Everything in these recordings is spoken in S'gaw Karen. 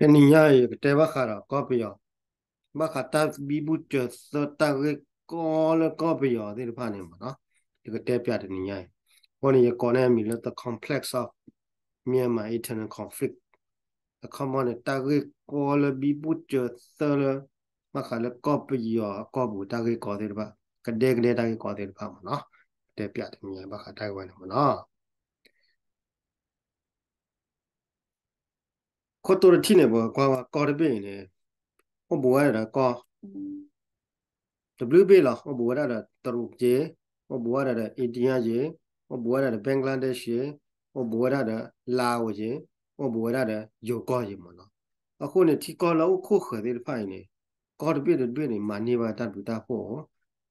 တနံၤညါအံၤ ယကတဲဘၣ်ဃးဒီးကီၢ်ပယီၤ, ဘၣ်ဃးတၢ်ဘံဘူစၢၤသၢတၢ်ဂ့ၢ်ကီလၢကီၢ်ပယီၤသ့ၣ်တဖၣ်န့ၣ်မ့ၢ်နီၤ, ယကတဲပၠးတနံၤညါအံၤ. အဃိန့ၣ် ယကိးန့ၢ်အမံၤလၢ the complex of Myanmar internal conflict. အခီပညီန့ၣ် တၢ်ဂ့ၢ်ကီလၢဘံဘူစၢၤသၢလၢ ဘၣ်ဃးလၢကီၢ်ပယီၤအကီၢ်ပူၤတၢ်ဂ့ၢ်ကီသ့ၣ်တဖၣ်, ကဒဲကဒဲတၢ်ဂ့ၢ်ကီသ့ၣ်တဖၣ်မ့ၢ်နီၤ, ကတဲပၠးတနံၤညါဘၣ်ဃးတၢ်ဂ့ၢ်ဝဲန့ၣ်မ့ၢ်နီၤ. ခိၣ်တိတထံၣ်န့ၣ် ပကကွၢ်ဝဲကီၢ်တဘ့ၣ်အံၤန့ၣ် အိၣ်ဘူးဝဲဒၣ်ဒီးကီၢ် တဘျုးဘ့ၣ်လီၤ. အိၣ်ဘူးဝဲဒၣ်ဒီးတရူးက့, အိၣ်ဘူးဝဲဒၣ်ဒီး India က့, အိၣ်ဘူးဝဲဒၣ်ဒီး Bangladesh က့, အိၣ်ဘူးဝဲဒၣ်ဒီး Laos က့, အိၣ်ဘူးဝဲဒၣ်ဒီးယိၤကီၢ်က့မ့ၢ်နီၤ. အဃိန့ၣ် ထံကီၢ်လၢအိၣ်ခိၣ်ဃၢၤသ့ၣ်တဖၣ်အံၤန့ၣ် ကီၢ်တဘ့ၣ်တဘ့ၣ်န့ၣ် မၤန့ၢ်ဘၣ်တၢ်ဘျုးတၢ်ဖှိၣ်,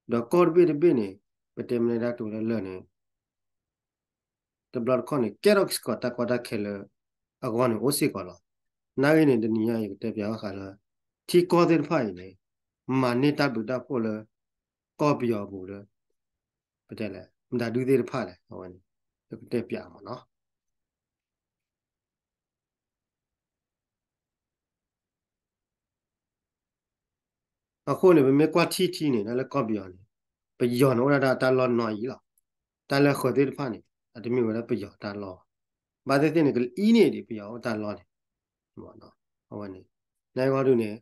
ဒီးကီၢ်တဘ့ၣ်တဘ့ၣ်န့ၣ် ပတဲမ့ၢ်လၢတၢ်တိၤလၢလၢာ်န့ၣ် တဘျီတခီၣ်န့ၣ် ကဲထီၣ်စ့ၢ်ကီးတၢ်ကီတၢ်ခဲလၢအဂီၢ်န့ၣ် အိၣ်စ့ၢ်ကီးလီၤ. နာ်ဂ့ၤန့ၣ် တနံၤညါအံၤ ယကတဲပၠးဘၣ်ဃးလၢ ထံကီၢ်သ့ၣ်တဖၣ်အံၤန့ၣ် မၤန့ၢ်တၢ်ဘျုးတၢ်ဖှိၣ်လၢ ကီၢ်ပယီၤအပူၤလၢ ပတဲလဲၣ် မတၤဒုသ့ၣ်တဖၣ်လဲၣ် အဝဲန့ၣ် ယကတဲပၠးမ့ၢ်နီၤ. အဃိန့ၣ် ပမ့ၢ်ကွၢ်ထံထံန့ၣ် တၢ်လၢကီၢ်ပယီၤန့ၣ် ပယီၤန့ၣ်အိၣ်ဒၣ်တၢ်လီၢ်နီၢ်အံၤလီၤ. တၢ်လၢဃၢၤသ့ၣ်တဖၣ်န့ၣ် အတမ့ၢ်ဝဲဒၣ်ပယီၤတၢ်လီၢ်ဘၣ်. ဘၣ်သ့ၣ်သ့ၣ်န့ၣ် ကအံၤန့ၣ်ဒံး ပယီၤအိၣ်တၢ်လီၢ်န့ၣ် အဝဲန့ၣ် နဂီၢ်ဒုန့ၣ်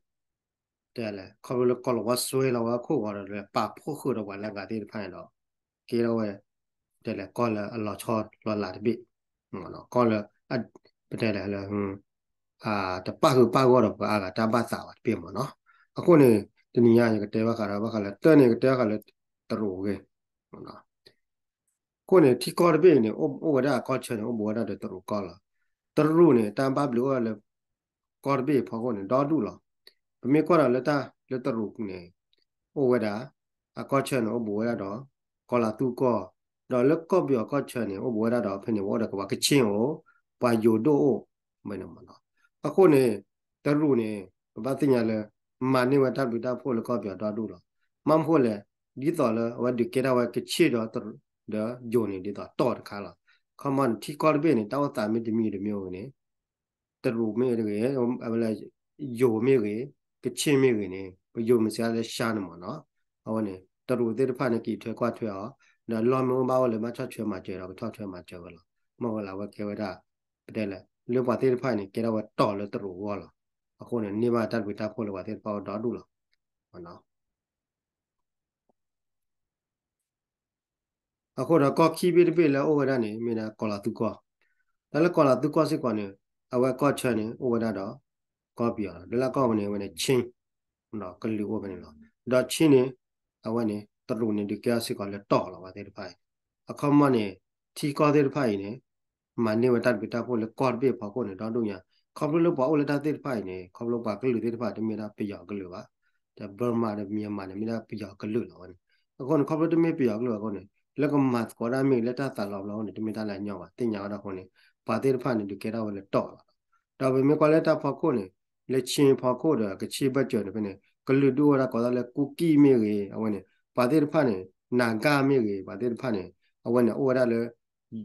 တဲလဲၣ် ခီဖျိလၢကီၢ်လၤဝါစွဲလီၤဝဲအခိၣ်ဂီၤဒီး ပာ်ဖှိၣ်ဃုာ်ဒီးပှၤလၢအဂၤသ့ၣ်တဖၣ်န့ၣ်ဒီး ကဲထီၣ်ဝဲ ပတဲလဲၣ်ကီၢ်လၢအလီၤဆီလီၤလးတဘ့ၣ်, ကီၢ်လၢ ပတဲလဲၣ်လၢ တပၣ်ဃုာ်ပၣ်ဂီၢ်ဒီးပှၤအါဂၤတၢ်ဘၣ်သးဘၣ်တဘ့ၣ်မ့ၢ်နီၤ. အဃိန့ၣ် တနံၤညါယကတဲဘၣ်ဃးဒီး ဘၣ်ဃးလၢတၢ်န့ၣ် ကတဲဘၣ်ဃးလၢတရူးအဂ့ၢ် အဃိန့ၣ် ထံကီၢ်တဘ့ၣ်အံၤန့ၣ် အိၣ်ဝဲဒၣ်အကီၢ်ဆၢန့ၣ် အိၣ်ဘူးဝဲဒၣ်ဒီးတရူးကီၢ်လီၤ. တရူးန့ၣ် တၢ်ဘၣ်ဘျုးအိၣ်ဝဲဒၣ်လၢ ကီၢ်တဘ့ၣ်အဖီခိၣ်န့ၣ် ဒီဒူၣ်လီၤ. ပမ့ၢ်ကွၢ်ဒီးလၢတၢ်လၢတရူးန့ၣ် အိၣ်ဝဲဒၣ် အကီၢ်ဆၢန့ၣ် အိၣ်ဘူးဝဲဒၣ်ဒီး ကီၤလၤသူကီၢ်, ဒီးလၢကီၢ်ပယီၤကီၢ်ဆၢန့ၣ် အိၣ်ဘူးဝဲဒၣ်ဒီး ဖဲန့ၣ် ပအိၣ်ဒီးကဘၣ်ကဆ့ၣ်အိၣ်, ပှၤယိၤဒိၣ်အိၣ်, မ့ၢ်န့ၣ်မ့ၢ်နီၤ. အဃိန့ၣ် တရူးန့ၣ် ပဘၣ်သ့ၣ်ညါလၢ မၤန့ၢ်ဝဲတၢ်ဘျုးတၢ်ဖှိၣ်လၢကီၢ်ပယီၤဒီဒူၣ်လီၤ. မ့ၢ်မနုၤလဲၣ်, ဒ်သိးလၢအဝဲဒုးကဲထီၣ်ဝဲကဆ့ၣ်ဒီး ဒီးယိၤန့ၣ် ဒ်သိးတီၢ်တခါလီၤ. ခီမီန့ၣ် ထံကီၢ်တဘ့ၣ်န့ၣ် တၢ်အိၣ်သးမ့ၢ်တမံၤတမံၤအဂ့ၢ်န့ၣ် တရူးမ့ၢ်တဂ့ၤ, အဝဲလၢ ယိၤမ့ၢ်ဂ့ၤ, ကဆ့ၣ်မ့ၢ်ဂ့ၤန့ၣ် ပယိၤမ့ၢ်စံးလၢရှါန့ၣ်မ့ၢ်နီၤ. အဝဲန့ၣ် တရူးသ့ၣ်တဖၣ်န့ၣ် က့ၤထွဲကွၢ်ထွဲအီၤ, ဒီးလီၢ်မ့ၢ်အိၣ်ဘၣ်အိၣ်လၢဘၣ်ဆီၣ်ထွဲမၤစၢၤဒီး ကဆီၣ်ထွဲမၤစၢၤဝဲလီၤ. မ့ၢ်ဝဲလၢအဝဲကဲဝဲဒၣ် ပတဲလဲၣ် လၢပှၤသ့ၣ်တဖၣ်န့ၣ် ကဲထီၣ်ဝဲတီၢ်လၢတရူးအဂီၢ်လီၤ. အဃိန့ၣ် န့ၢ်ဘၣ်တၢ်ဘျုးတၢ်ဖှိၣ်လၢပှၤသ့ၣ်တဖၣ်အဂီၢ်ဒီဒူၣ်လီၤ. အဃိဒီးကီၢ်ခံဘ့ၣ်တဘ့ၣ်လၢအအိၣ်ဝဲဒၣ်န့ၣ် မ့ၢ်ဒၣ်ကီၤလၤသူကီၢ်, တၢ်လၢကီၤလၤသူကီၢ်စ့ၢ်ကီးန့ၣ် အဝဲကီၢ်ဆၢန့ၣ် အိၣ်ဝဲဒၣ်ဒီး ကီၢ်ပယီၤလီၤ. ဒီးလၢကီၢ်ပူၤန့ၣ် အဝဲန့ၣ် ခ့ၣ် ကလုာ်အိၣ်ဖဲန့ၣ်လီၤ. ဒီးခ့ၣ်န့ၣ် အဝဲန့ၣ် တရူးန့ၣ် ဒုးကဲထီၣ်စ့ၢ်ကီးလၢတီၢ်လီၤ ပှၤသ့ၣ်တဖၣ်အံၤ. အခီပညီန့ၣ် ထံကီၢ်သ့ၣ်တဖၣ်အံၤန့ၣ် မၤန့ၢ်ဝဲတၢ်ဘျုးတၢ်ဖှိၣ်လၢကီၢ်တဘ့ၣ်အဖီခိၣ်န့ၣ် ဒီဒူၣ်ညါ, ခီဖျိလၢပှၤအိၣ်လၢတၢ်သ့ၣ်တဖၣ်အံၤန့ၣ် ခီဖျိပှၤကလုာ်သ့ၣ်တဖၣ်တမ့ၢ်ဒၣ်ပယီၤကလုာ်ဘၣ်, ဒီး Burma ဒီး Myanmar န့ၣ် မ့ၢ်ဒၣ်ပယီၤကလုာ်လီၤဝဲန့ၣ်. အဃိန့ၣ် ခီဖျိတမ့ၢ်ပယီၤကလုာ်အဃိန့ၣ် လၢကမၤသကိးတၢ်မ့ၢ်ဂ့ၤ လၢတၢ်သးလီၤဘျီအဃိန့ၣ် တမ့ၢ်တၢ်လၢအညီဘၣ်, သ့ၣ်ညါဝဲဒၣ်အဃိန့ၣ် ပှၤသ့ၣ်တဖၣ်န့ၣ် ဒုးကဲထီၣ်ဝဲလၢတီၢ်လီၤ. ဒီးပမ့ၢ်ကွၢ်လၢတၢ်ဖီခိၣ်န့ၣ် လၢခ့ၣ်ဖီခိၣ်ဒီးကဆ့ၣ်ဘၢၣ်စၢၤန့ၣ်ဖဲန့ၣ် ကလုာ်ဒူၣ်အိၣ်ဝဲဒၣ်ကိးသးလၢကူကံၢ်မ့ၢ်ဂ့ၤ အဝဲန့ၣ် ပှၤသ့ၣ်တဖၣ်န့ၣ် နၤဂၣ်မ့ၢ်ဂ့ၤ ပှၤသ့ၣ်တဖၣ်န့ၣ် အဝဲန့ၣ်အိၣ်ဝဲဒၣ်လၢ ကီ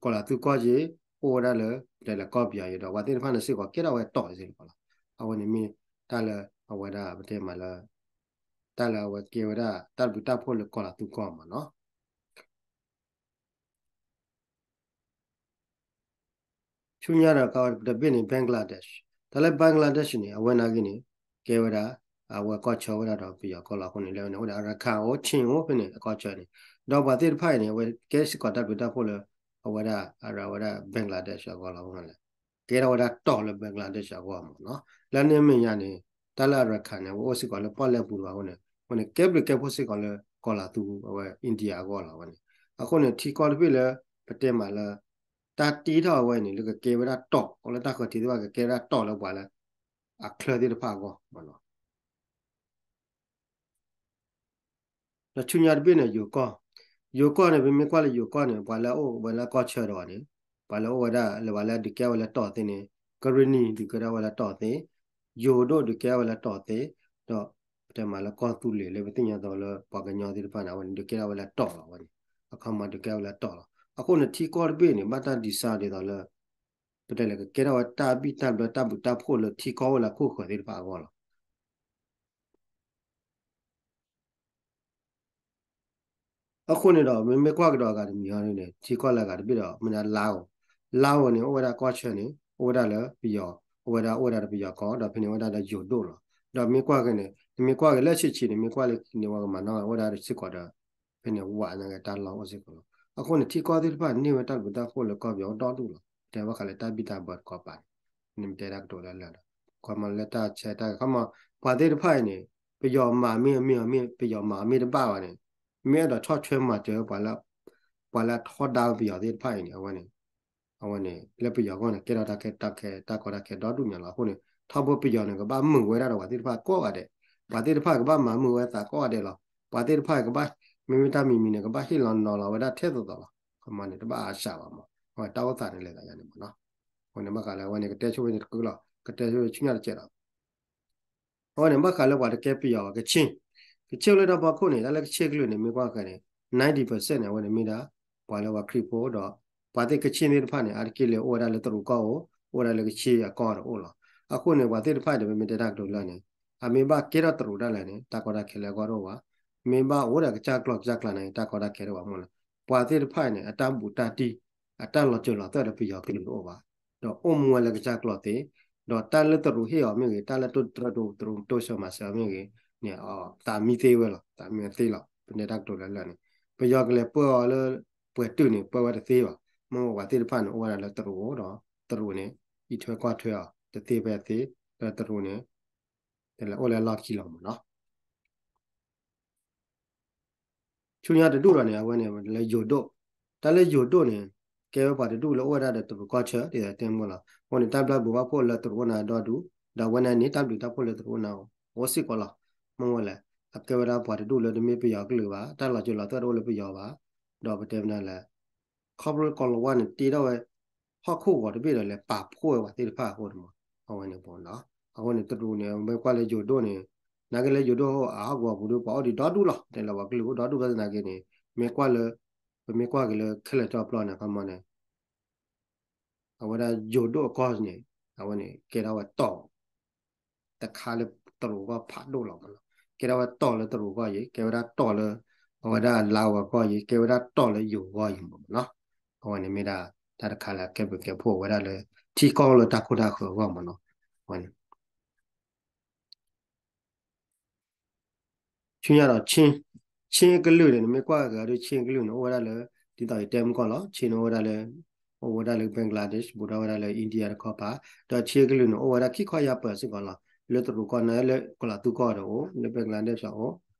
ၤလၤသူကီၢ်က့ အိၣ်ဝဲဒၣ်လၢ ပတဲလဲၣ်ကီၢ်ပယီၤက့ဒီး ပှၤသ့ၣ်တဖၣ်န့ၣ်စ့ၢ်ကီးကဲထီၣ်ဝဲတီၢ်စ့ၢ်ကီးလီၤ. အဝဲန့ၣ်မ့ၢ်တၢ်လၢအဝဲဒၣ်ပတဲမးလၢ တၢ်လၢအဝဲကဲဝဲဒၣ်တၢ်ဘျုးတၢ်ဖှိၣ်လၢကီၤလၤသူကီၢ်မ့ၢ်နီၤ. ဆူညါဒီးကတဘ့ၣ်န့ၣ် Bangladesh, တၢ်လၢ Bangladesh န့ၣ် အဝဲနာ်က့န့ၣ် ကဲဝဲဒၣ် အဝဲကီၢ်ဆၢဝဲဒၣ်ဒီးပယီၤကီၢ်လီၤအဃိန့ၣ် လၢဝဲန့ၣ် အိၣ်ဒီး Rakhine အိၣ် Chin အိၣ်ဖဲန့ၣ် အကီၢ်ဆၢန့ၣ် ဒီးပှၤသ့ၣ်တဖၣ်အံၤန့ၣ် အဝဲကဲစ့ၢ်ကီးတၢ်ဘျုးတၢ်ဖှိၣ်လၢ အဝဲဒၣ် အဝဲဒၣ် Bangladesh အဂီၢ်လီၤအဃိန့ၣ် ကဲထီၣ်ဝဲဒၣ်တီၢ်လၢ Bangladesh အဂီၢ်မ့ၢ်နီၤ. လၢန့ၣ်အမဲာ်ညါန့ၣ် တၢ်လၢ Rakhine န့ၣ် အဝဲအိၣ်စ့ၢ်ကီးလၢပီၣ်လဲၣ်ပူၤတဘၣ်အဃိန့ၣ် အဃိန့ၣ် ကဲဘျုးကဲဖှိၣ်စ့ၢ်ကီးလၢကီၤလၤသူ အဝဲ India အဂီၢ်လီၤဝဲန့ၣ်. အဃိန့ၣ် ထံကီၢ်တဘ့ၣ်လၢ ပတဲမးလၢ တၢ်တ့ထီၣ်အဝဲန့ၣ် လၢကကဲဝဲဒၣ်တီၢ် လၢတၢ်ဃၢၤထံးသ့ၣ်တဖၣ် ကကဲဝဲဒၣ်တီၢ်လၢပှၤလၢ အချၢသ့ၣ်တဖၣ်အဂီၢ်မ့ၢ်နီၤ. ဒီးဆူညါတဘ့ၣ်န့ၣ် ယိၤကီၢ်, ယိၤကီၢ်န့ၣ် ပမ့ၢ်ကွၢ်လၢယိၤကီၢ်န့ၣ် ပှၤလၢအအိၣ်ဝဲလၢကီၢ်ဆၢဒီးန့ၣ် ပှၤလၢအိၣ်ဝဲဒၣ်လၢပှၤလၢဒုးကဲဝဲလၢတီၢ်သ့န့ၣ် ကရံၣ်နံၣ် ဒုးကဲထီၣ်ဝဲလၢတီၢ်သ့, ယိၤဒိၣ်ဒုးကဲဝဲလၢတီၢ်သ့, ဒီးပတဲမးလၢကီၢ်သူလ့ၤလၢပသ့ၣ်ညါသိးလၢပှၤကညီသ့ၣ်တဖၣ်န့ၣ် အဝဲန့ၣ်ဒုးကဲထီၣ်ဝဲလၢတီၢ်လီၤဝဲန့ၣ်, အခီမးဒုးကဲဝဲလၢတီၢ်လီၤ. အဃိန့ၣ် ထံကီၢ်တဘ့ၣ်န့ၣ် ဘၣ်တၢ်ဒံးစၢ်ဒ်သိးလၢ ပတဲလဲၣ် ကကဲထီၣ်ဝဲတၢ်ဘံၣ်တၢ်ဘၢတၢ်ဘျုးတၢ်ဖှိၣ်လၢထံကီၢ်အိၣ်လၢခိၣ်ဃၢၤသ့ၣ်တဖၣ်အဂီၢ်လီၤ. အဃိန့ၣ်ဒီး မ့မ့ၢ်ကွၢ်ကဒီးအဂၤတမံၤဟီန့ၣ် ထံကီၢ်လၢအဂၤတဘ့ၣ်ဒီး မ့ၢ်ဒၣ်လါဧိၤ, လါဧိၤန့ၣ် အိၣ်ဝဲဒၣ်ကီၢ်ဆၢန့ၣ် အိၣ်ဝဲဒၣ်လၢပယီၤ, အိၣ်ဝဲဒၣ်အိၣ်ဝဲဒၣ်လၢပယီၤကီၢ် ဒီးဖဲန့ၣ်အိၣ်ဝဲဒၣ်လၢယိၤဒိၣ်လီၤ. ဒီးမ့ၢ်ကွၢ်က့ၤန့ၣ် နမ့ၢ်ကွၢ်က့ၤလၢဆံးဆံးန့ၣ် မ့ၢ်ကွၢ်လၢန့ၣ် ဝဲကမၤနီၣ်ဝဲဒၣ်စ့ၢ်ကီးဒီး ဖဲန့ၣ်ဝးန့ၣ်က့ၤတၢ်လီၢ်အိၣ်စ့ၢ်ကီးလီၤ. အဃိန့ၣ် ထံကီၢ်သ့ၣ်တဖၣ်န့ၢ်ဝဲတၢ်ဘျုးတၢ်ဖှိၣ်လၢကီၢ်ပယီၤဒီဒူၣ်လီၤ. တဲဘၣ်ဃးလၢတၢ်ဘံၣ်တၢ်ဘၢတခီပၤန့ၣ် နမ့ၢ်တဲတၢ်ကတိၤလၢလၢာ်ဒီး ခီမီလၢတၢ်ဆဲးတၢ်ကီမီ ပှၤသ့ၣ်တဖၣ်အံၤန့ၣ် ပယီၤမၤမ့ၢ်မ့ၢ်မ့ၢ် ပယီၤမၤမ့ၢ်တဘၣ်ဘၣ်န့ၣ် မ့ၢ်အဲၣ်ဒိးဆီၣ်ထွဲမၤစၢၤပှၤလၢ ပှၤလၢအထီဒါပယီၤသ့ၣ်တဖၣ်အံၤန့ၣ် အဝဲန့ၣ် အဝဲန့ၣ် လၢပယီၤအဂီၢ်န့ၣ် ကဲထီၣ်တၢ်ခဲ တၢ်ကီတၢ်ခဲဒီဒူၣ်ညါလီၤ. အဃိန့ၣ် ထီဘိပယီၤန့ၣ် ကဘၣ်မုာ်ဝဲဒၣ်ဒီးပှၤသ့ၣ်တဖၣ်ကိးဂၤဒဲး, ပှၤသ့ၣ်တဖၣ်ကဘၣ်မၤမုာ်ဝဲသးကိးဂၤဒဲးလီၤ. ပှၤသ့ၣ်တဖၣ်ကဘၣ် မ့မ့ၢ်တၢ်မံၤမံၤန့ၣ် ကဘၣ်ဟ့ၣ်လီၤနီၤလီၤဝဲဒၣ်ထဲသိးသိးလီၤ. ခီမီန့ၣ် တဘၣ်အါစှၤဘၣ်မး, အဝဲတၢ်အိၣ်သးန့ၣ်လဲၤသးယါန့ၣ်မးနီၤ. အဃိန့ၣ် ဘၣ်ဃးလၢအဝဲန့ၣ် ကတဲဆိဝဲန့ၣ်တကုလီၤ, ကတဲဆိဆူညါတစဲးလီၤ. အဝဲန့ၣ် ဘၣ်ဃးလၢပှၤတကဲပယီၤဘၣ် ကဆ့ၣ်, ကဆ့ၣ်လၢတၢ်ဖီခိၣ်န့ၣ် တၢ်လၢကဆ့ၣ်ကလုာ်န့ၣ် မ့ၢ်ကွၢ်ဃဲၤန့ၣ် ninety percent န့ၣ် အဝဲန့ၣ်မ့ၢ်ဒၣ် ပှၤလၢပှၤခရံာ်ဖိဒီး ပှၤသ့ၣ်ကဆ့ၣ်သ့ၣ်တဖၣ်န့ၣ် အါတက့ၢ်လၢအိၣ်ဝဲဒၣ်လၢတရူးကီၢ်အိၣ်, အိၣ်ဝဲဒၣ်လၢကဆ့ၣ်အကီၢ်တအိၣ်လီၤ. အဃိန့ၣ် ပှၤသ့ၣ်တဖၣ်န့ၣ် ပမ့ၢ်တဲတၢ်ကတိၤလၢန့ၣ် အမ့ၢ်ဘၣ်ကဲထီၣ်တရူးဒၣ်လဲာ်န့ၣ် တၢ်ကီတၢ်ခဲလၢအဂီၢ်တအိၣ်ဘၣ်, မ့ၢ်ဘၣ်အိၣ်ဒီးကစၢ်ကျီၢ်ကစၢ်ကျါန့ၣ် တၢ်ကီတၢ်ခဲတအိၣ်ဘၣ်မးလီၤ. ပှၤသ့ၣ်တဖၣ်န့ၣ် အတၢ်ဘူးတၢ်တံၢ် အတၢ်လီၤစၢၤလီၤသွဲၣ်ဒီးပယီၤကလုာ်တအိၣ်ဘၣ်, ဒီးအိၣ်မူဝဲလၢကစၢ်ကျီၢ်သ့, ဒီးတၢ်လၢတရူးဟ့ၣ်အီၤမ့ၢ်ဂ့ၤ, တၢ်လၢတရူး တရူးတိစၢၤမၤစၢၤအီၤမ့ၢ်ဂ့ၤန့ၣ် သးမံသ့ဝဲလီၤ, သးမံသ့လီၤ. ပတဲတၢ်ကတိၤလၢလၢာ်န့ၣ် ပယီၤကလဲၤပၢအီၤလၢပှဲၤတုာ်န့ၣ် ပၢဝဲတသ့ဘၣ်. မ့ၢ်ပှၤသ့ၣ်တဖၣ်န့ၣ် အိၣ်ဝဲဒၣ်လၢတရူးအိၣ်ဒီး တရူးန့ၣ် အံးထွဲကွၢ်ထွဲအီၤ တသ့ဖဲသ့, ဒီးတရူးန့ၣ် တလဲၤအိၣ်လၢအလီၢ်ခံလီၤမးနီၤ. ဆူညါတဒူၣ်ဒီးန့ၣ် အဝဲန့ၣ်လၢယိၤဒိၣ်, တၢ်လၢယိၤဒိၣ်န့ၣ် ကဲဝဲပှၤတဒူၣ်လၢအိၣ်ဝဲဒၣ်ဒီးတရူးကီၢ်ဆၢ ဒ်သိးတဲမုၢ်လီၤ. အဃိန့ၣ် တၢ်ဘျုးဘၣ်ဖှိၣ်လၢတရူးအိၣ်နၤဒီဒူၣ်, ဒီးအဝဲန့ၣ်န့ၣ် တၢ်ဘျုးတၢ်ဖှိၣ်လၢတရူးအိၣ်နၤအိၣ်စ့ၢ်ကီးလီၤ. မ့ၢ်ဝဲလဲၣ်, အကဲဝဲဒၣ်ပှၤတဒူၣ်လၢတမ့ၢ်ပယီၤကလုာ်ဘၣ်, တၢ်လီၤစၢၤလီၤသွဲၣ်တအိၣ်လၢပယီၤဘၣ်, ဒီးပတဲမနုၤလဲၣ် ခီဖျိလၢကီၢ်လီၤဝါန့ၣ် တ့ထီၣ်ဝဲ ဟီၣ်ခိၣ်ဂီၤတဘ့ၣ်ဒီးလဲၤပာ်ဖှိၣ်ဝဲပှၤသ့ၣ်တဖၣ်အဃိန့ၣ်မး, အဝဲန့ၣ်မးနီၤ. အဃိန့ၣ် တရူးန့ၣ် မ့ၢ်ကွၢ်လၢယိၤဒိၣ်န့ၣ် နာ်က့လၢယိၤဒိၣ်အဟီၣ်ကဝီၤပူၤဒီး ပှၤအိၣ်ဒံးဒီဒူၣ်လီၤ, တဲလၢပှၤကလုာ်အိၣ်ဒီဒူၣ်ဘၣ်သနာ်က့န့ၣ် မ့ၢ်ကွၢ်လၢ ပမ့ၢ်ကွၢ်က့ၤလၢခဲလၢာ်ကၠီပျီန့ၣ် ခီမီန့ၣ် အဝဲဒၣ်ယိၤဒိၣ်အကီၢ်န့ၣ် အဝဲန့ၣ် ကဲထီၣ်ဝဲတီၤ တခါလၢတရူးအဂီၢ်ဖးဒိၣ်လီၤမးနီၤ. ကဲထီၣ်ဝဲတီၤလၢတရူးအဂီၢ်အံၤ, ကဲဝဲဒၣ်တီၤလၢ အဝဲဒၣ်လါဝဲအဂီၢ်အံၤ, ကဲဝဲဒၣ်တီၤလၢယိၤအဂီၢ်အံၤမးနီၤ. အဝဲန့ၣ်မ့ၢ်ဒၣ် တၢ်တခါလၢအကဲဘျုးကဲဖှိၣ်ဝဲဒၣ်လၢ ထံကီၢ်လၢတၢ်ခိတၢ်ဃၢၤအဂီၢ်မးနီၤ. အဝဲန့ၣ် ဆူညါဒီး Chin, Chin ကလုာ်န့ၣ် နမ့ၢ်ကွၢ်က့ၤဒီး Chin ကလုာ်န့ၣ် အိၣ်ဝဲဒၣ်လၢ ဒ်သိးယတဲမုၢ်ကီၢ်လီၤ. Chin န့ၣ်အိၣ်ဝဲဒၣ်လၢ အိၣ်ဝဲဒၣ်လၢ Bangladesh ဘူးထီၣ်ဝဲဒၣ်လၢ India တခီပၤ, ဒီး Chin ကလုာ်န့ၣ် အိၣ်ဝဲဒၣ်ခံခီယါပၢၢ်စ့ၢ်ကီးလီၤ. လၢတရူးကီၢ်န့ၣ် လၢကီၤလၤသူကီၢ်ဒီးအိၣ်, လၢ Bangladesh အိၣ်,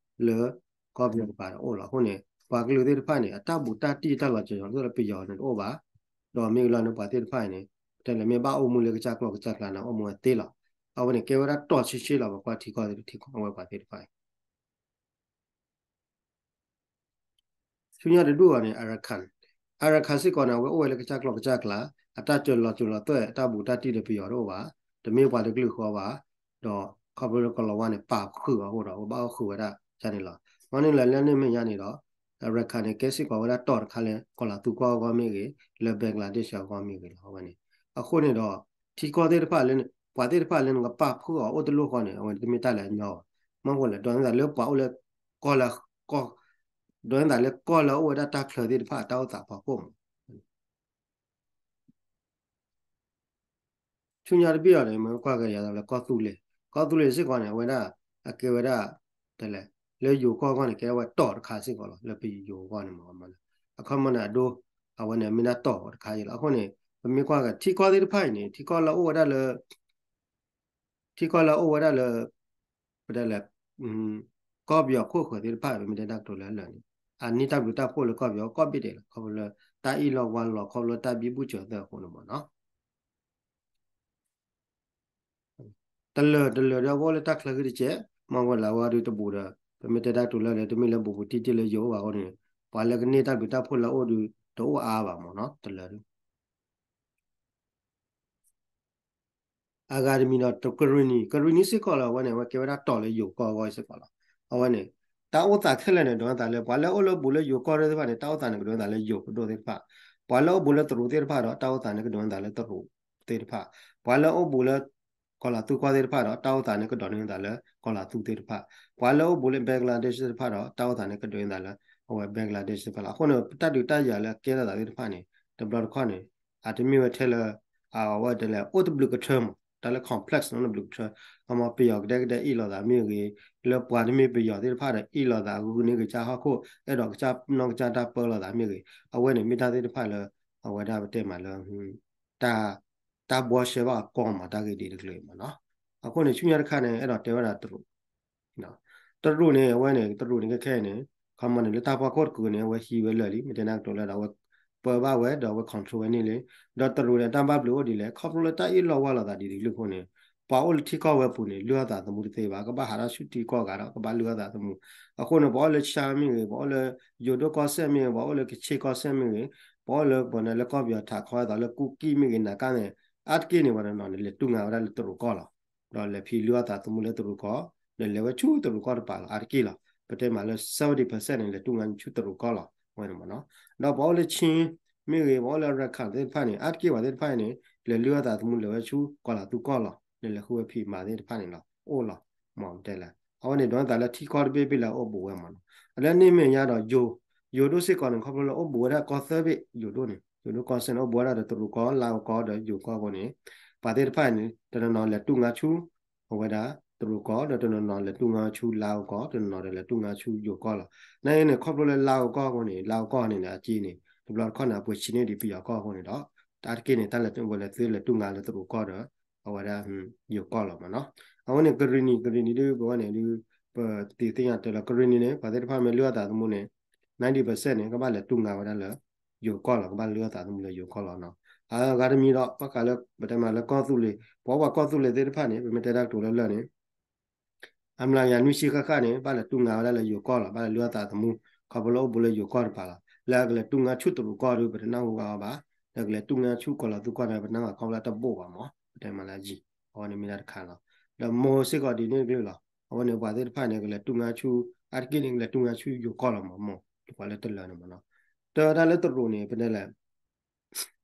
လၢကီၢ်ပယီၤတပၤဒီးအိၣ်လီၤ. အဃိန့ၣ် ပှၤကလုာ်သ့ၣ်တဖၣ်န့ၣ် အတၢ်ဘူးတၢ်တံၢ်တၢ်လီၤစၢၤလီၤသွဲၣ်လၢပယီၤန့ၣ်တအိၣ်ဘၣ်, ဒီးမ့ၢ်လီၤန့ၣ် ပှၤသ့ၣ်တဖၣ်အံၤန့ၣ် တဲလဲၣ် မ့ၢ်ဘၣ်အိၣ်မူလၢကစၢ်ကျီၢ်ကစၢ်ကျါန့ၣ် အိၣ်မူဝဲသ့လီၤ. အဝဲန့ၣ် ကဲဝဲဒၣ်တီၤဆ့ဆ့လီၤ ပကွၢ်ထံကီၢ်သ့ၣ်တထံကီၢ် အဝဲပှၤသ့ၣ်တဖၣ်အံၤ ဆူညါတဒူၣ်အီၤန့ၣ် Arakan, Arakan စ့ၢ်ကီးန့ၣ် အဝဲအိၣ်ဝဲလၢကစၢ်ကျီၢ်ကစၢ်ကျါ, အတၢ်စၢၤလီၤစၢၤလီၤသွဲၣ် အတၢ်ဘူးတၢ်တံၢ်ဒီးပယီၤတအိၣ်ဘၣ်, တမ့ၢ်ပှၤတကလုာ်ဃီဘၣ်, ဒီးခီဖျိလၢကီၤလၤဝါန့ၣ် ပာ်ဃုာ်အီၤအဃိဒီး အဝဲဘၣ်အိၣ်ဃုာ်ဝဲဒၣ်န့ၣ်လီၤ. မ့ၢ်န့ၣ်လၢလၢန့ၣ်မဲာ်ညါန့ၣ်ဒီး Arakan န့ၣ် ကဲစ့ၢ်ကီးဝဲဒၣ်တီၤတခါလၢ ကီၤလၤသူကီၢ်အဂီၢ်မ့ၢ်ဂ့ၤ, လၢ Bangladesh အဂီၢ်မ့ၢ်ဂ့ၤလီၤ. အဝဲန့ၣ် အဃိန့ၣ်ဒီး ထံကီၢ်သ့ၣ်တဖၣ်လၢ ပှၤသ့ၣ်တဖၣ်လၢနကပာ်ဖှိၣ်အီၤအိၣ်တလိၣ်ဃီန့ၣ် အဝဲန့ၣ်တမ့ၢ်တၢ်လၢအညီဘၣ်. မ့ၢ်ဝဲလဲၣ် ဒ်သိးလၢပှၤအိၣ်လၢ ကီၢ်လၢ ကီၢ် ဒ်သိးလၢကီၢ်လၢအအိၣ်ဝဲဒၣ်တၢ်ချၢသ့ၣ်တဖၣ်အတၢ်အိၣ်သးဖီခိၣ်မး ဆူညါတဘ့ၣ်အီၤန့ၣ် မ့ၢ်ကွၢ်က့ၤယၤလၢကီၢ်သူလ့ၤ, ကီၢ်သူလ့ၤစ့ၢ်ကီးန့ၣ် အဝဲဒၣ် အကဲဝဲဒၣ် တဲလဲၣ် လၢယိၤကီၢ်အဂီၢ်န့ၣ် ကဲထီၣ်ဝဲတီၤတခါစ့ၢ်ကီးလီၤ. လၢပယိၤအဂီၢ်န့ၣ်မ့ၢ် အခီမီန့ၣ် အဒိ အဝဲန့ၣ်မ့ၢ်ဒၣ်တီၤတခါအံၤလီၤ. အဃိန့ၣ် ပမ့ၢ်ကွၢ်က့ၤ ထံကီၢ်သ့ၣ်တဖၣ်အံၤန့ၣ် ထံကီၢ်လၢအအိၣ်ဝဲဒၣ်လၢ ထံကီၢ်လၢအအိၣ်ဝဲဒၣ်လၢ ပတဲလဲၣ် ကီၢ်ပယီၤခိၣ်ဃၢၤသ့ၣ်တဖၣ် ပမ့ၢ်တဲတၢ်ကတိၤလၢလၢာ်န့ၣ် အန့ၢ်တၢ်ဘျုးတၢ်ဖှိၣ်လၢကီၢ်ပယီၤကီၢ်ဘ့ၣ်ဒဲးလီၤ. ခီဖျိလၢတၢ်အ့ၣ်လိာ်ဝါလိာ် ခီဖျိလၢတၢ်ဘံဘူစၢၤသၢအဃိန့ၣ်မ့ၢ်နီၤ တလၢာ်တလၢာ်ဒီး အဝဲအိၣ်လၢတၢ်ချၢဃံတကဲး, မ့ၢ်ဝဲလၢအဝဲဒုးတဘူးဒီး ပမ့ၢ်တဲတၢ်ကတိၤလၢလၢာ် တမ့ၢ်လၢဘူးဘူးတံၢ်တံၢ်လၢယိၤအိၣ်ဘၣ်အဃိန့ၣ် ပှၤလၢကန့ၢ်တၢ်ဘျုးတၢ်ဖှိၣ်လၢအအိၣ်ဒုး တအိၣ်အါဘၣ်မ့ၢ်နီၤ တလၢာ်ဒုး အဂၤတမံၤဒီး ကရံနံၤ, ကရံနံၤစ့ၢ်ကီးလီၤ အဝဲန့ၣ် အဝဲကဲဝဲဒၣ်တီၤလၢယိၤကီၢ်အဂီၢ်စ့ၢ်ကီးလီၤ. အဝဲန့ၣ် တၢ်အိၣ်သးခဲလၢာ်န့ၣ် ဒိးသးလၢ ပှၤလၢအိၣ်လၢဘူးလၢယိၤကီၢ်သ့ၣ်တဖၣ်န့ၣ် တၢ်အိၣ်သးန့ၣ် ကဒိးသးလၢယိၤပဒိၣ်သ့ၣ်တဖၣ်, ပှၤလၢအိၣ်ဘူးလၢတရူးသ့ၣ်တဖၣ်ဒီး တၢ်အိၣ်သးန့ၣ် ကဒိးသးလၢတရူး သ့ၣ်တဖၣ်, ပှၤလၢအိၣ်ဘူးလၢ ကီၤလၤသူကီၢ်သ့ၣ်တဖၣ်ဒီး တၢ်အိၣ်သးန့ၣ်ကဒိးန့ၢ်သးလၢကီၤလၤသူသ့ၣ်တဖၣ်, ပှၤလၢအိၣ်ဘူးလၢ Bangladesh သ့ၣ်တဖၣ်ဒီး တၢ်အိၣ်သးန့ၣ်ကဒိးန့ၢ်သးလၢ အဝဲ Bangladesh သ့ၣ်တဖၣ်လီၤ. အဃိန့ၣ် ပတၢ်ဒုးတၢ်ယၤလၢအကဲထီၣ်သးသ့ၣ်တဖၣ်န့ၣ် တဘျီတခီၣ်န့ၣ် အတမ့ၢ်ဝဲထဲလၢ အဝဲတဲလဲၣ် အိၣ်တဘျုးကထၢမး တၢ်လၢ complex နီတဘျုးကထၢ, ခီမီပယီၤကဒဲကဒဲအ့ၣ်လိာ်သးမ့ၢ်ဂ့ၤ, လၢပှၤတမ့ၢ်ပယီၤသ့ၣ်တဖၣ်ဒီးအ့ၣ်လိာ်သး ဂုာ်န့ၢ်ကစၢ်ဟီၣ်ခိၣ် အဲၣ်ဒိးကစၢ်နီၢ်ကစၢ်တၢ်ပၢလီၤသးမ့ၢ်ဂ့ၤ, အဝဲန့ၣ်မ့ၢ်တၢ်သ့ၣ်တဖၣ်လၢ အဝဲဒၣ်ပတဲမးလၢ တၢ် တၢ်ဘှီရှဲဘၣ်အကီမး တၢ်ဂ့ၢ်ဒ်တကလုာ်မးနီၤ. အဃိန့ၣ် ဆူညါတခါန့ၣ် အဲၣ်ဒိးတဲဝဲဒၣ်တရူး တရူးန့ၣ် အဝဲန့ၣ် တရူးန့ၣ် ခဲခဲအံၤန့ၣ် ခီမီန့ၣ် လၢတၢ်ဖီခိၣ်တကုာ်န့ၣ် အဝဲဟံးဝဲလၢာ်လံ မ့ၢ်တဲနၢ်ကတိၤလၢဒီး အဝဲပၢဘၣ်ဝဲဒီးအဝဲ control ဝဲန့ၣ်လံ. ဒီးတရူးန့ၣ် တၢ်ဘၣ်ဘျုးအိၣ်ဒ်လဲၣ် ခီဖျိလၢတၢ်အ့ၣ်လိာ်ဝါလိာ်သးဒ်တကလုာ်အဃိန့ၣ် ပှၤအိၣ်လၢထံကီၢ်ဝဲပူၤန့ၣ် လုၢ်အီၣ်သးသမူတသ့ဘၣ် ကဘၣ်ဟးထီၣ်ဆူထံကီၢ်ဂၤဒီး ကဘၣ်လုၢ်အီၣ်သးသမူ. အဃိန့ၣ် ပှၤအိၣ်လၢ ရှမ်း မ့ၢ်ဂ့ၤ, ပှၤအိၣ်လၢယိၤဒိၣ်ကီၢ်စဲၣ်မ့ၢ်ဂ့ၤ, ပှၤအိၣ်လၢကခ့ၣ်ကီၢ်စဲၣ်မ့ၢ်ဂ့ၤ, ပှၤအိၣ်လၢပှၤန့ၣ်လၢကီၢ်ပယီၤထးခီအသိးလၢကူကံၢ်မ့ၢ်ဂ့ၤ နၤကါန့ၣ် အါတက့ၢ်န့ၣ် ပှၤတနီၤန့ၣ် လဲၤတူၢ်ငါဝဲဒၣ်လၢတရူးကီၢ်လီၤ. ဒီးလဲၤဖံးလုၢ်အီၣ်သးသမူလၢတရူးကီၢ်, ဒီးလဲၤဝဲဆူတရူးကီၢ်တပၤလီၤ. အါတက့ၢ်လီၤ. ပတဲမးလၢ seventy percent န့ၣ် လဲၤတူၢ်ငါဆူတရူးကီၢ်လီၤ. ဝဲန့ၣ်မးနီၤ. ဒီးပှၤအိၣ်လၢ ချင်း မ့ၢ်ဂ့ၤ, ပှၤအိၣ်လၢ ရခိုင် သ့ၣ်တဖၣ်န့ၣ် အါတက့ၢ်ပှၤသ့ၣ်တဖၣ်န့ၣ် လဲၤလုၢ်အီၣ်သးသမူလဲၤဝဲဆူကီၤလၤသူကီၢ်လီၤ. လဲၤလဲၤဃုဝဲဖံးမၤသ့ၣ်တဖၣ်န့ၣ်လီၤ. အိၣ်လီၤ. မ့ၢ်တဲလဲၣ်. အဝဲန့ၣ် ဒိးန့ၢ်သးလၢထံကီၢ်တဘ့ၣ်ဘ့ၣ်လၢအအိၣ်ဘူးဝဲမးနီၤ. အလၢန့ၣ်မဲာ်ညါဒီးယိၤ, ယိၤဒိၣ်စ့ၢ်ကီးန့ၣ် ခီဖျိလၢအိၣ်ဘူးဝဲဒၣ်ကီၢ်သၢဘ့ၣ် ယိၤဒိၣ်န့ၣ်, ယိၤဒိၣ်ကီၢ်စဲၣ်န့ၣ် အိၣ်ဘူးဝဲဒၣ်ဒီးတရူးကီၢ်, လါအိၤကီၢ်ဒီးယိၤကီၢ်အဃိန့ၣ် ပှၤသ့ၣ်တဖၣ်န့ၣ် တနီၤနီၤလဲၤတူၢ်ငါဆူ အဝဲဒၣ်တရူးကီၢ်, ဒီးတနီၤနီၤလဲၤတူၢ်ငါဆူလါအိၤကီၢ်, တနီၤနီၤဒီးလဲၤတူၢ်ငါဆူယိၤကီၢ်လီၤ. နာ်အံၤန့ၣ်ခီဖျိလၢလါအိၤကီၢ်အဃိန့ၣ် လါအိၤကီၢ်န့ၣ်န့ၣ် အက့န့ၣ် တဘျီတခီၣ်န့ၣ် အပှ့ၤဆံးန့ၢ်ဒံးပယီၤကီၢ်အဃိန့ၣ်ဒီး တၢ်တက့ၢ်န့ၣ် တၢ်လဲၤဝဲလဲၤသုလဲၤတူၢ်ငါလၢတရူးကီၢ်ဒီး အဝဲဒၣ် ယိၤကီၢ်လီၤမးနီၤ. အဝဲန့ၣ် ကရံၣ်နံၣ်, ကရံၣ်နံၣ်ဒ် ပဝဲန့ၣ်ဒ် ပသ့ၣ်ညါတဲလီၤ ကရံၣ်နံၣ်န့ၣ် ပှၤသ့ၣ်တဖၣ်မ့ၢ်လုၢ်အီၣ်သးသမူန့ၣ် ninety percent န့ၣ် ကဘၣ်လဲၤတူၢ်ငါဝဲဒၣ်လၢ ယိၤကီၢ်လီၤ. ကဘၣ်လုၢ်အီၣ်သးသမူလၢယိၤကီၢ်လီၤနီၤ. အဂၤတမံၤဒီး ဘၣ်ဃးလၢ ပတဲမးလၢကီၢ်သူလ့ၤ, ပှၤအိၣ်ပှၤကီၢ်သူလ့ၤသ့ၣ်တဖၣ်န့ၣ် ပမ့ၢ်တဲတၢ်ကတိၤလၢလၢၢ်န့ၣ် အမျးကယၤနွံဆံဃၣ်ဃၣ်န့ၣ် ဘၣ်လဲၤတူၢ်ငါဝဲဒၣ်လၢယိၤကီၢ်လီၤ. ဘၣ်လဲၤလုၢ်အီၣ်သးသမူ ခီဖျိလၢအိၣ်ဘူးလၢယိၤကီၢ်တပၤလီၤ. လၢအကလဲၤတူၢ်ငါဆူတရူးကီၢ်ဒီး ပတနၢ်ဟူဘၣ်အီၤဘၣ်, ဒီးကလဲၤတူၢ်ငါဆူကီၤလီၤသူကီၢ်န့ၣ် ပနၢ်ဟူဘၣ်ခီဖျိလၢတဘိးဘၣ်မး ပတဲမးလၢအယံၤ, အဝဲန့ၣ်မ့ၢ်ဒၣ်တခါလီၤ. ဒီးမိၢ်စ့ၢ်ကီးဒ်န့ၣ်တကလုာ်လီၤ. အဝဲန့ၣ်ပှၤသ့ၣ်တဖၣ်န့ၣ် ကလဲၤတူၢ်ငါဆူ အါတက့ၢ်န့ၣ် ကလဲၤတူၢ်ငါဆူယိၤကီၢ်လီၤမး မိၢ် ပှၤလၢတလၢာ်န့ၣ်မးနီၤ. တၢ်ဝဲဒၣ်လၢတရူးန့ၣ် ပတဲလဲၣ်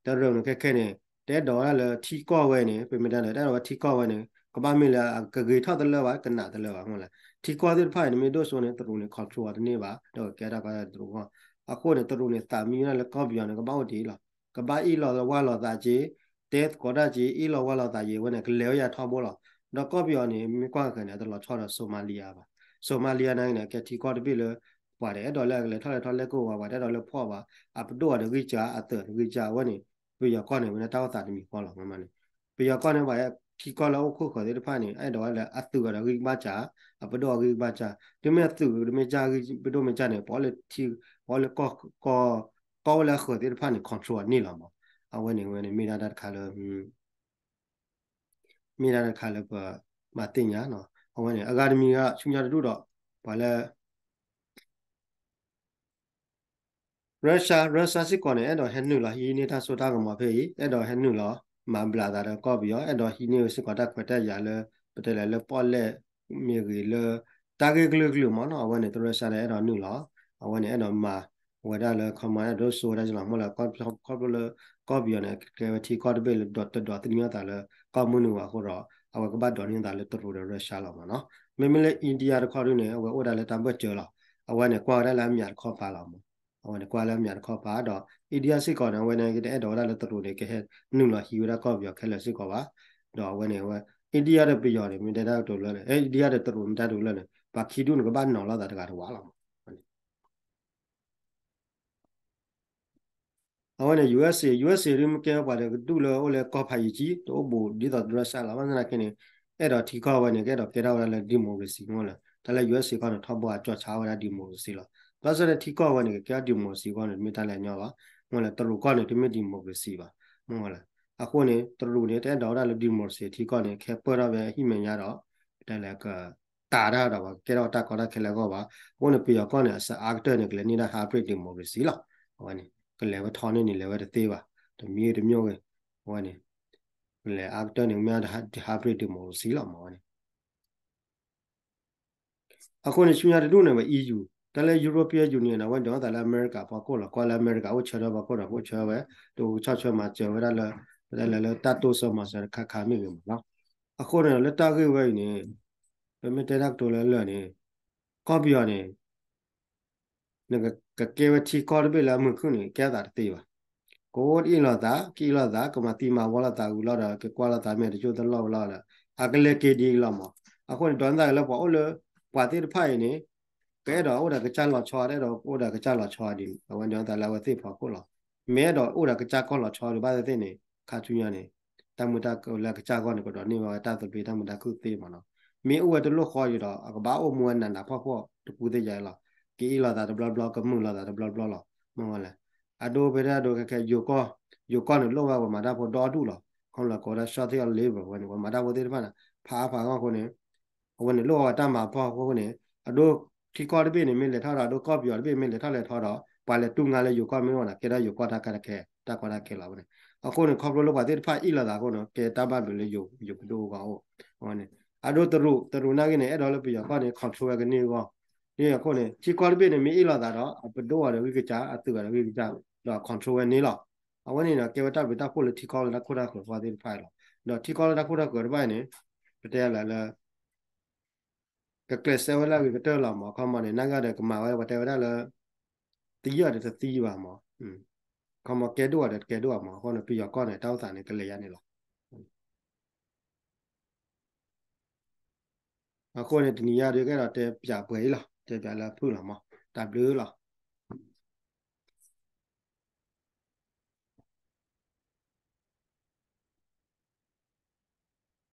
တရူးန့ၣ်ခဲခဲန့ၣ် တအဲၣ်ဒိးဝဲဒၣ်လၢထံကီၢ်ဝဲန့ၣ် ပမ့ၢ်တဲလဲၣ် တအဲၣ်ဒိးဝဲထံကီၢ်ဝဲန့ၣ် ကဘၣ်မ့ၢ်လၢအကဂ့ၤထီၣ်တလၢာ်ဘၣ် ကနးတလၢာ်ဘၣ်မ့ၢ်လဲၣ်. ထံကီၢ်သ့ၣ်တဖၣ်အံၤန့ၣ် မ့ၢ်ဒိၣ်စိန့ၣ် တရူးန့ၣ် control အီၤတန့ၢ်ဘၣ် ဒီးကကဲတၢ်ကီတၢ်တရူးအဂီၢ်. အဃိန့ၣ် တရူးန့ၣ် သးမံဝဲဒၣ်လၢကီၢ်ပယီၤန့ၣ် ကဘၣ်အိၣ်တ့ၢ်လီၤ. ကဘၣ်အ့ၣ်လိာ်ဝါလိာ်သးက့ၤ, တဲသကိးတၢ်က့ၤ အ့ၣ်လိာ်ဝါလိာ်သးက့ၤ အဝဲန့ၣ် ကလဲၤဝဲယၤထီဘိလီၤ. ဒီးကီၢ်ပယီၤန့ၣ် မ့ၢ်ကွၢ်က့ၤန့ၣ် အတလီၤဆီဒီး Somalia ဘၣ်. Somalia နာ်က့န့ၣ် အကဲထံကီၢ်တဘ့ၣ်လၢ ပှၤတအဲၣ်ဒိးလၢအကလဲၤထီၣ်လဲၤထီၣ်လဲၤကအိၣ်ဘၣ်, ပှၤတအဲၣ်ဒိးလၢဖှီၣ်ဘၣ်, အပဒိၣ်အီၤတဂံၢ်စၢ် အသုးတဂံၢ်စၢ် အဝဲန့ၣ် ပယီၤကီၢ်န့ၣ် ဝဲန့ၣ်တၢ်အိၣ်သးတမံၤဃီလီၤမးန့ၣ်. ပယီၤကီၢ်န့ၣ် ပှၤထံကီၢ်လၢအိၣ်ခိၣ်ဃၢၤသ့ၣ်တဖၣ်န့ၣ် အဲၣ်ဒိးဝဲလၢအသုးအီၤဒီးဂံၢ်ဘၣ်စၢ်, အပဒိၣ်အီၤဂံၢ်ဘၣ်စၢ်, တုၤမ့ၢ်အသုးတမ့ၢ်စၢ် ပဒိၣ်မ့ၢ်စၢ်န့ၣ် ပှၤလၢထံ ပှၤလၢ ကီၢ် ကီၢ်အိၣ်လၢအဃၢၤသ့ၣ်တဖၣ်န့ၣ် control အီၤန့ၢ်လီၤမး. အဝဲန့ၣ် ဝဲန့ၣ်မ့ၢ်ဒၣ်တၢ်တခါလၢ မ့ၢ်ဒၣ်တၢ်တခါလၢပဘၣ်သ့ၣ်ညါနီၤ. အဝဲန့ၣ် အဂၤတမံၤဂၤ ဆူညါတဒူၣ်ဒီး ပှၤလၢ Russia, Russia စ့ၢ်ကီးန့ၣ် အဲၣ်ဒိးဟဲနုာ်လီၤဟံးန့ၢ်တၢ်စိတၢ်ကမီၤဖဲအံၤ, အဲၣ်ဒိးဟဲနုာ်လီၤ မၤဘျးသးဒီးကီၢ်ပယီၤ, အဲၣ်ဒိးဟံးန့ၢ်စ့ၢ်ကီးတၢ်ခွဲးတၢ်ယာ်လၢ ပတဲလဲၣ်လၢပီၣ်လဲၣ်မ့ၢ်ဂ့ၤလၢ တၢ်ဂ့ၢ်ကလုာ်ကလုာ်မးနီၤ. အဝဲန့ၣ် Russia န့ၣ် အဲၣ်ဒိးနုာ်လီၤ, အဝဲန့ၣ် အဲၣ်ဒိးမၤ ဝဲဒၣ်လၢ ခီမီ အဲၣ်ဒိးစိဝဲဒၣ်ကလီၤမးလၢ ခီဖျိလၢ ကီၢ်ပယီၤန့ၣ် ကဲဝဲထံကီၢ်တဘ့ၣ်လၢ တဒိးသန့ၤအသးလၢ ကီၢ်မုၢ်နုာ်ဘၣ်အဃိဒီး အဝဲကဘၣ်ဒိးန့ၢ်သးလၢတရူးဒီး Russia လီၤမးနီၤ. မ့မ့ၢ်လၢ India တခီဒုန့ၣ် အဝဲအိၣ်ဒၣ်လၢတၢ်ဘၢၣ်စၢၤလီၤ. အဝဲန့ၣ် ကွၢ်ဝဲဒၣ်လၢအမျးတခီပၤလီၤမး. အဝဲန့ၣ် ကွၢ်လၢအမျးတခီပၤဒီး India စ့ၢ်ကီးန့ၣ် အဝဲန့ၣ် ကတအဲၣ်ဒိးဝဲဒၣ်လၢတရူးန့ၣ် ကဟဲနုာ်လီၤဟံးဝဲဒၣ်ကီၢ်ပယီၤခဲလၢာ်စ့ၢ်ကီးဘၣ်. ဒီးအဝဲန့ၣ် အဝဲ India ဒီးပယီၤန့ၣ် မ့ၢ်တဲတၢ်ကတိၤလၢ India ဒီးတရူးမ့ၢ်တဲတၢ်ကတိၤလၢန့ၣ် ပှၤခံဒူၣ်န့ၣ် ကဘၣ်နီၤလိာ်သးတဂၤတဝးလီၤမး. အဝဲန့ၣ် USA, USA ဒ်မ့ၢ်ကဲပှၤဒီးကဒူၣ်လၢအိၣ်လၢကီၢ်ဖးယံၤကံ တအိၣ်ဘူးဒ်သိး Russia လီၤ. ဘၣ်ဆၣ်သနာ်က့န့ၣ် အဲၣ်ဒိးထံကီၢ်ဝဲန့ၣ် ကအဲၣ်ဒိးကဲထီၣ်ဝဲဒၣ်လၢ democracy မ့ၢ်လဲၣ်. တၢ်လၢ USA ကီၢ်န့ၣ် ထီဘိအကၠီၣ်ဆါဝဲဒၣ် democracy လီၤ. ဘၣ်ဆၣ်န့ၣ်ထံကီၢ်ဝဲန့ၣ် ကကဲထီၣ် democracy ကီၢ်န့ၣ် တမ့ၢ်တၢ်လၢအညီဘၣ်. မ့ၢ်လဲၣ် တရူးကီၢ်န့ၣ် တမ့ၢ် democracy ဘၣ်. မ့ၢ်လဲၣ် အဃိန့ၣ် တရူးန့ၣ် တအဲၣ်ဒိးဝဲဒၣ်လၢ democracy ထံကီၢ်န့ၣ် ကဟဲပၢၢ်ထီၣ်ဝဲအဟံၣ်မဲာ်ညါဒီး တၢ်လဲၤက တၢ်တၢ်ဒီးပှၤကကဲထီၣ်တၢ်ကီတၢ်ခဲလၢာ်အဂီၢ်ဘၣ်. အဃိန့ၣ် ပယီၤကီၢ်န့ၣ် အစအါကတၢၢ်န့ၣ် ကလဲၤန့ၢ်ဒၣ် hybrid democracy လီၤ. အဝဲန့ၣ် ကလဲၤဝဲထီန့ၢ်န့ၣ် လဲၤဝဲတသ့ဘၣ်. တမံၤတမံၤဂ့ၤ အဝဲန့ၣ် ကလဲၤအါကတၢၢ်န့ၣ် မ့ၢ်ဒၣ် hybrid democracy လီၤ မ့ၢ်ဝဲန့ၣ် အဃိန့ၣ် ဆူညါတဒူၣ်န့ၣ် ဝဲ EU တၢ်လၢ European Union န့ၣ် အဝဲဒိးသးလၢအမဲရကၤဖီခိၣ်လီၤ. ကွၢ်လၢအမဲရကၤအိၣ်ဆၢထၢၣ်ဖီခိၣ်ဒီး ကအိၣ်ဆၢဝဲ တကဆီၣ်ဆၢမၤစၢၤဝဲဒၣ်လၢ ပတဲလၢ လၢတၢ်တိစၢၤမၤစၢၤတခါခါမ့ၢ်ဂ့ၤမးလီၤ. အဃိန့ၣ် လၢတၢ်ဂ့ၢ်ဝဲအံၤန့ၣ် ပမ့ၢ်တဲတၢ်ကတိၤလၢလၢာ်န့ၣ် ကီၢ်ပယီၤန့ၣ် နကကဲဝဲထံကီၢ်တဘ့ၣ်လၢအမုာ်ခုၣ်န့ၣ် ကဲအသးတသ့ဘၣ်. ကအီၣ်အ့ၣ်လိာ်သး ကအ့ၣ်လိာ်သး ကမၤသံမၤဝီလိာ်သးဝံၤလီၤဒီး ကကွၢ်လိာ်သးမ့ၢ်တကၠိၢ်တလီၢ်ဝံၤလီၤဒီး အကလဲၤက့ၤဒ်အံၤလီၤမး. အဃိန့ၣ် ဒီးနသးလၢပှၤအိၣ်လၢ ပှၤသ့ၣ်တဖၣ်အံၤန့ၣ် ကအဲၣ်ဒိးအိၣ်ဒီးကစၢ်လီၤဆီ တအဲၣ်ဒိးအိၣ်ဒီးကစၢ်လီၤဆီဒ်န့ၣ် အဝဲန့ၣ်သးလၢအဝဲသ့ၣ်ဖီခိၣ်လီၤ. မ့ၢ်အဲၣ်ဒိးအိၣ်ဒီးကစၢ်ကီၢ်လီၤဆီဒံးဘၣ်သ့ၣ်သ့ၣ်န့ၣ် ခါဆူညါန့ၣ် တၢ်မုာ်တၢ်ခုၣ်လၢကစၢ်ဂီၢ်န့ၣ် ကဒိးန့ၢ်ဝဲတၢ်သဘျ့တၢ်မုာ်တၢ်ခုၣ်သ့မးနီၤ. မ့ၢ်အိၣ်ဝဲတလိၣ်ဃီယံၤဒီး အကဘၣ်အိၣ်မူဝဲနးနးဖှီၣ်ဖှီၣ်တပူၤသ့ၣ်ယါလီၤ. က့ၤအ့ၣ်လိာ်သးတဘျီဘျီ ကမုာ်လိာ်သးတဘျီဘျီလီၤ. မ့ၢ်ဝဲလဲၣ် အဒိဖဲဒၣ်ဒိခဲခဲ ယိၤကီၢ် ယိၤကီၢ်န့ၣ် လိၣ်ဘၣ်ပှၤမၤတၢ်ဖိဒီဒူၣ်လီၤ. ခီဖျိလၢကိးဝဲဒၣ် shortage of labor ဝဲန့ၣ် ပှၤမၤတၢ်ဖိသ့ၣ်တဖၣ်န့ၣ် ဖးအါဖးဂီၢ်အဃိန့ၣ် အဝဲန့ၣ်လိၣ်ဘၣ်ပှၤတၢ်မၤဖှီၣ်အဃိန့ၣ် အဒိထံကီၢ်တဘ့ၣ်န့ၣ် မ့ၢ်လဲၤထီၣ်ဒီး အဒိကီၢ်ပယီၤတဘ့ၣ်မ့ၢ်လဲၤထီၣ်လဲၤထီဒီး ပှၤလဲၤတူၢ်ငါလၢယိၤကီၢ်မ့ၢ်ဝဲန့ၣ် ကဲထီၣ်ယိၤကီၢ်တၢ်ကဲတၢ်ခဲ တၢ်ကီတၢ်ခဲလီၤဝဲန့ၣ်. အဃိန့ၣ် ခီဖျိလၢပှၤသ့ၣ်တဖၣ်အ့ၣ်လိာ်သးအဃိန့ၣ် ကဲတၢ်ဘၣ်ဘျုးလၢယိၤ ယိၤပဒိၣ်အဂီၢ်အိၣ် အဝဲန့ၣ် အဒိတရူး တရူးနာ်က့န့ၣ် အဲၣ်ဒိးလၢပယီၤကီၢ်န့ၣ် control ဝဲကန့ၢ်အဂီၢ် ဒ်အဃိန့ၣ် ထံကီၢ်တဘ့ၣ်န့ၣ် မ့ၢ်အ့ၣ်လိာ်သးဒီး အပဒိၣ်အီၤဒီးဂံၢ်ကစၢ် အသုးအီၤဒီးဂံၢ်ကစၢ် ဒီး control ဝဲန့ၣ်လီၤ. အဝဲန့ၣ်ဒီး ကဲဝဲတၢ်ဘျုးတၢ်ဖှိၣ်လၢထံကီၢ်လၢတၢ်ခိၣ်တၢ်ဃၢၤပှၤသ့ၣ်တဖၣ်အံၤလီၤ. ဒီးထံကီၢ်လၢတၢ်ခိၣ်တၢ်ဃၢၤတဖၣ်အံၤန့ၣ် ပတဲလၢလၢ ကကျဲးစၢးဝဲလၢအဂ့ၤကတၢၢ်လီၤမး. ခီမီန့ၣ် နာ်က့ဒီးကမၤဝဲ ပှၤတဲဝဲဒၣ်လၢ သံအီၤဒီးတသံဘၣ်မး ခီမီကဲဒိၣ်အီၤဒီးတကဲဒိၣ်အီၤမး. အဃိန့ၣ် ပယီၤကီၢ်န့ၣ် တၢ်အိၣ်သးန့ၣ် ကလဲၤယါန့ၣ်လီၤ. အဃိန့ၣ် တနံၤညါဒီးကအဲၣ်ဒိးတဲပၠးပှဲၤအံၤလီၤ. တဲပၠးလၢအဖုၣ်လီၤမး. တၢ်ဘျုးလီၤ.